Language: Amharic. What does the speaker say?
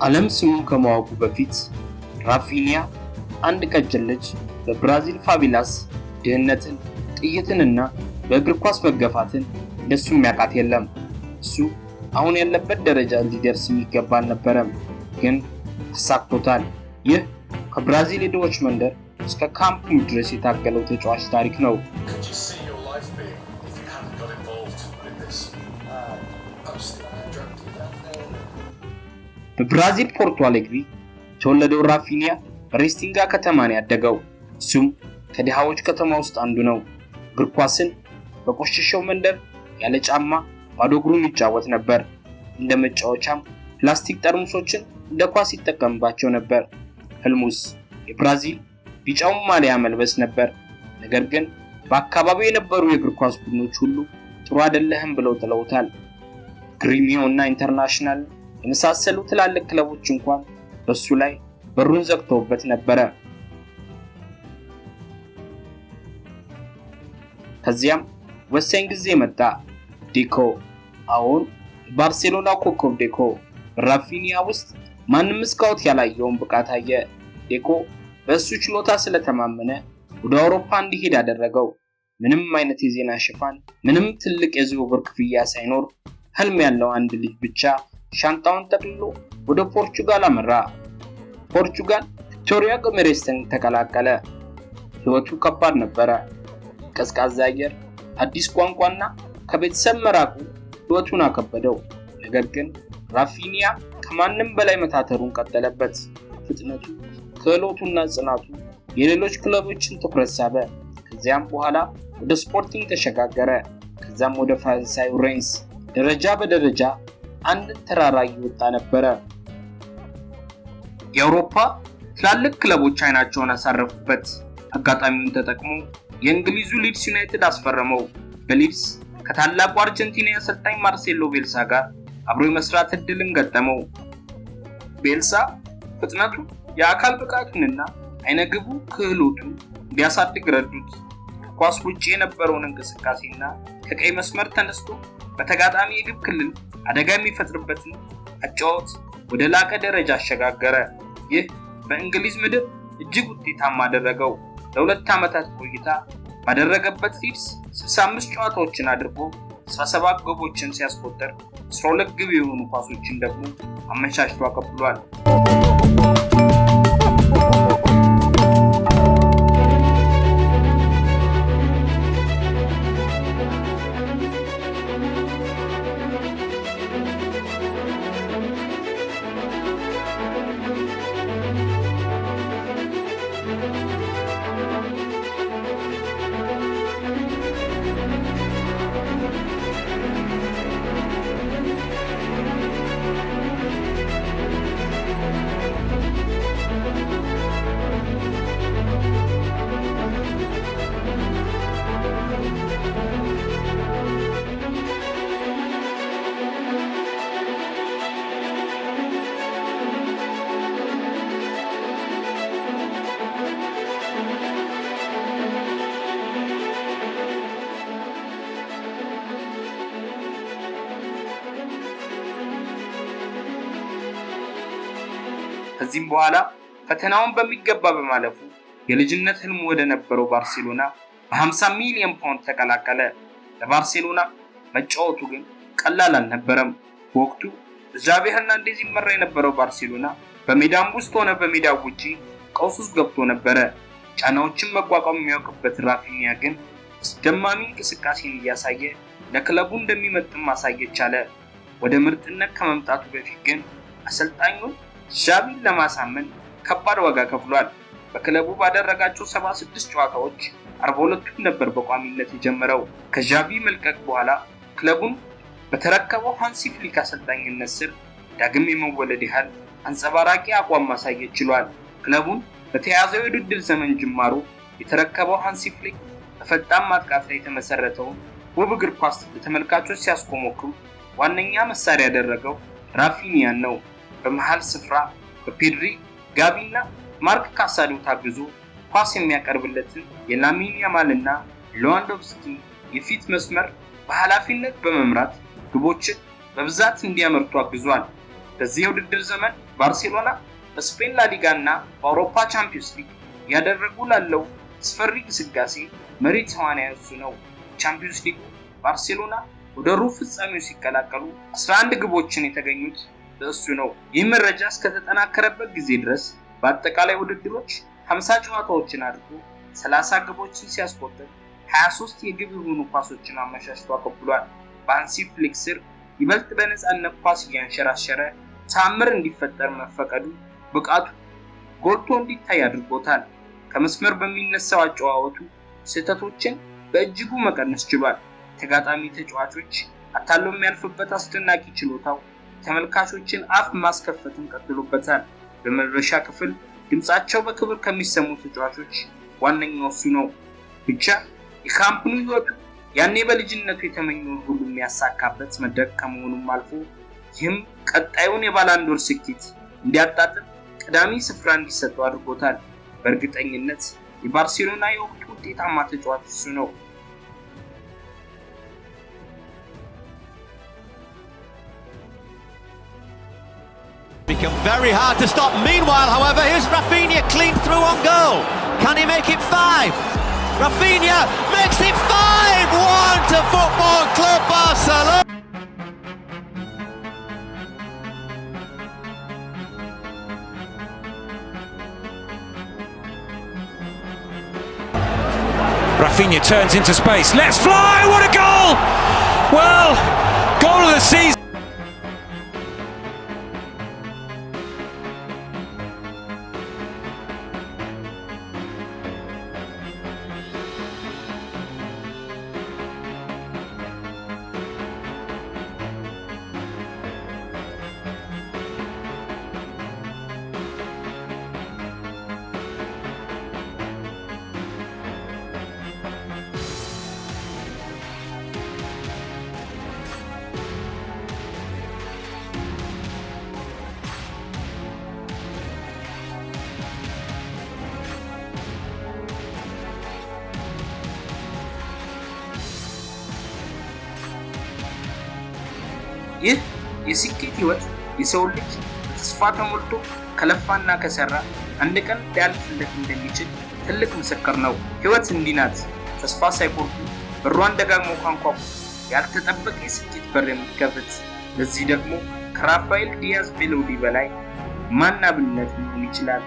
ዓለም ስሙን ከማወቁ በፊት ራፊኒያ አንድ ቀጭን ልጅ በብራዚል ፋቪላስ ድህነትን፣ ጥይትንና በእግር ኳስ መገፋትን እንደሱ የሚያውቃት የለም። እሱ አሁን ያለበት ደረጃ ሊደርስ የሚገባ አልነበረም፣ ግን አሳክቶታል። ይህ ከብራዚል የድሆች መንደር እስከ ካምፕ ኑ ድረስ የታገለው ተጫዋች ታሪክ ነው። Could you see your life being if you hadn't got involved in this? I was still a drug dealer. በብራዚል ፖርቶ አሌግሪ የተወለደው ራፊኒያ በሬስቲንጋ ከተማ ነው ያደገው። እሱም ከድሃዎች ከተማ ውስጥ አንዱ ነው። እግር ኳስን በቆሸሸው መንደር ያለ ጫማ ባዶ እግሩን ይጫወት ነበር። እንደ መጫወቻም ፕላስቲክ ጠርሙሶችን እንደ ኳስ ይጠቀምባቸው ነበር። ህልሙስ የብራዚል ቢጫውን ማሊያ መልበስ ነበር። ነገር ግን በአካባቢው የነበሩ የእግር ኳስ ቡድኖች ሁሉ ጥሩ አይደለህም ብለው ጥለውታል። ግሪሚዮ እና ኢንተርናሽናል የመሳሰሉ ትላልቅ ክለቦች እንኳን በሱ ላይ በሩን ዘግተውበት ነበረ። ከዚያም ወሳኝ ጊዜ መጣ። ዴኮ፣ አሁን የባርሴሎና ኮከብ ዴኮ በራፊኒያ ውስጥ ማንም ስካውት ያላየውን ብቃት አየ። ዴኮ በእሱ ችሎታ ስለተማመነ ወደ አውሮፓ እንዲሄድ አደረገው። ምንም አይነት የዜና ሽፋን፣ ምንም ትልቅ የዝውውር ክፍያ ሳይኖር ህልም ያለው አንድ ልጅ ብቻ ሻንጣውን ጠቅልሎ ወደ ፖርቹጋል አመራ። ፖርቹጋል ቪክቶሪያ ጎሜሬስን ተቀላቀለ። ህይወቱ ከባድ ነበረ። ቀዝቃዛ አየር፣ አዲስ ቋንቋና ከቤተሰብ መራቁ ህይወቱን አከበደው። ነገር ግን ራፊኒያ ከማንም በላይ መታተሩን ቀጠለበት። ፍጥነቱ፣ ክህሎቱና ጽናቱ የሌሎች ክለቦችን ትኩረት ሳበ። ከዚያም በኋላ ወደ ስፖርቲንግ ተሸጋገረ። ከዛም ወደ ፈረንሳዩ ሬንስ ደረጃ በደረጃ አንድን ተራራ እየወጣ ነበረ። የአውሮፓ ትላልቅ ክለቦች አይናቸውን አሳረፉበት። አጋጣሚውን ተጠቅሞ የእንግሊዙ ሊድስ ዩናይትድ አስፈረመው። በሊድስ ከታላቁ አርጀንቲና አሰልጣኝ ማርሴሎ ቤልሳ ጋር አብሮ የመስራት እድልን ገጠመው። ቤልሳ ፍጥነቱ፣ የአካል ብቃቱንና አይነግቡ ክህሎቱን እንዲያሳድግ ረዱት። ከኳስ ውጭ የነበረውን እንቅስቃሴና ከቀይ መስመር ተነስቶ በተጋጣሚ የግብ ክልል አደጋ የሚፈጥርበትን አጨዋወት ወደ ላቀ ደረጃ አሸጋገረ። ይህ በእንግሊዝ ምድር እጅግ ውጤታማ አደረገው። ለ2 ዓመታት ቆይታ ባደረገበት ሊድስ 65 ጨዋታዎችን አድርጎ 17 ግቦችን ሲያስቆጥር 12 ግብ የሆኑ ኳሶችን ደግሞ አመቻችቶ አቀብሏል። ከዚህም በኋላ ፈተናውን በሚገባ በማለፉ የልጅነት ህልሙ ወደ ነበረው ባርሴሎና በ50 ሚሊዮን ፓውንድ ተቀላቀለ። ለባርሴሎና መጫወቱ ግን ቀላል አልነበረም። በወቅቱ በዣቪ ሄርናንዴዝ ይመራ የነበረው ባርሴሎና በሜዳም ውስጥ ሆነ በሜዳው ውጪ ቀውስ ውስጥ ገብቶ ነበረ። ጫናዎችን መቋቋም የሚያውቅበት ራፊኒያ ግን አስደማሚ እንቅስቃሴን እያሳየ ለክለቡ እንደሚመጥን ማሳየት ቻለ። ወደ ምርጥነት ከመምጣቱ በፊት ግን አሰልጣኙን ዣቪን ለማሳመን ከባድ ዋጋ ከፍሏል። በክለቡ ባደረጋቸው 76 ጨዋታዎች 42ቱን ነበር በቋሚነት የጀመረው። ከዣቪ መልቀቅ በኋላ ክለቡን በተረከበው ሃንሲ ፍሊክ አሰልጣኝነት ስር ዳግም የመወለድ ያህል አንጸባራቂ አቋም ማሳየት ችሏል። ክለቡን በተያዘው የውድድር ዘመን ጅማሮ የተረከበው ሃንሲ ፍሊክ በፈጣን ማጥቃት ላይ የተመሰረተውን ውብ እግር ኳስ ለተመልካቾች ሲያስኮመኩም ዋነኛ መሳሪያ ያደረገው ራፊኒያን ነው። በመሃል ስፍራ በፔድሪ፣ ጋቢና ማርክ ካሳዶ ታግዞ ኳስ የሚያቀርብለትን የላሚን ያማልና ሌዋንዶቭስኪ የፊት መስመር በኃላፊነት በመምራት ግቦችን በብዛት እንዲያመርቱ አግዟል። በዚህ የውድድር ዘመን ባርሴሎና በስፔን ላሊጋ እና በአውሮፓ ቻምፒዮንስ ሊግ ያደረጉ ላለው አስፈሪ ግስጋሴ መሪ ተዋናይ እሱ ነው። ቻምፒዮንስ ሊጉ ባርሴሎና ወደ ሩብ ፍጻሜው ሲቀላቀሉ 11 ግቦችን የተገኙት በእሱ ነው። ይህ መረጃ እስከተጠናከረበት ጊዜ ድረስ በአጠቃላይ ውድድሮች 50 ጨዋታዎችን አድርጎ 30 ግቦችን ሲያስቆጥር 23 የግብ የሆኑ ኳሶችን አመቻችቶ አቀብሏል። በሃንሲ ፍሊክ ስር ይበልጥ በነፃነት ኳስ እያንሸራሸረ ተአምር እንዲፈጠር መፈቀዱ ብቃቱ ጎልቶ እንዲታይ አድርጎታል። ከመስመር በሚነሳው አጨዋወቱ ስህተቶችን በእጅጉ መቀነስ ችሏል። ተጋጣሚ ተጫዋቾች አታሎ የሚያልፍበት አስደናቂ ችሎታው ተመልካቾችን አፍ ማስከፈትን ቀጥሎበታል። በመልበሻ ክፍል ድምጻቸው በክብር ከሚሰሙ ተጫዋቾች ዋነኛው እሱ ነው። ብቻ የካምፕ ኑ ህይወቱ ያኔ በልጅነቱ የተመኘውን ሁሉ የሚያሳካበት መድረክ ከመሆኑም አልፎ ይህም ቀጣዩን የባላንዶር ስኬት እንዲያጣጥም ቀዳሚ ስፍራ እንዲሰጠው አድርጎታል። በእርግጠኝነት የባርሴሎና የወቅቱ ውጤታማ ተጫዋች እሱ ነው። Become very hard to stop. Meanwhile, however, here's Raphinha clean through on goal. Can he make it 5? Raphinha makes it 5-1 to Football Club Barcelona. Raphinha turns into space. Let's fly! What a goal! Well, goal of the season. ይህ የስኬት ህይወት የሰው ልጅ በተስፋ ተሞልቶ ከለፋና ከሰራ አንድ ቀን ሊያልፍለት እንደሚችል ትልቅ ምስክር ነው። ህይወት እንዲህ ናት። ተስፋ ሳይቆርጡ በሯን ደጋግሞ ካንኳኩ ያልተጠበቀ የስኬት በር የሚከፍት። ለዚህ ደግሞ ከራፋኤል ዲያዝ ቤሎዲ በላይ ማን አብነት ሊሆን ይችላል?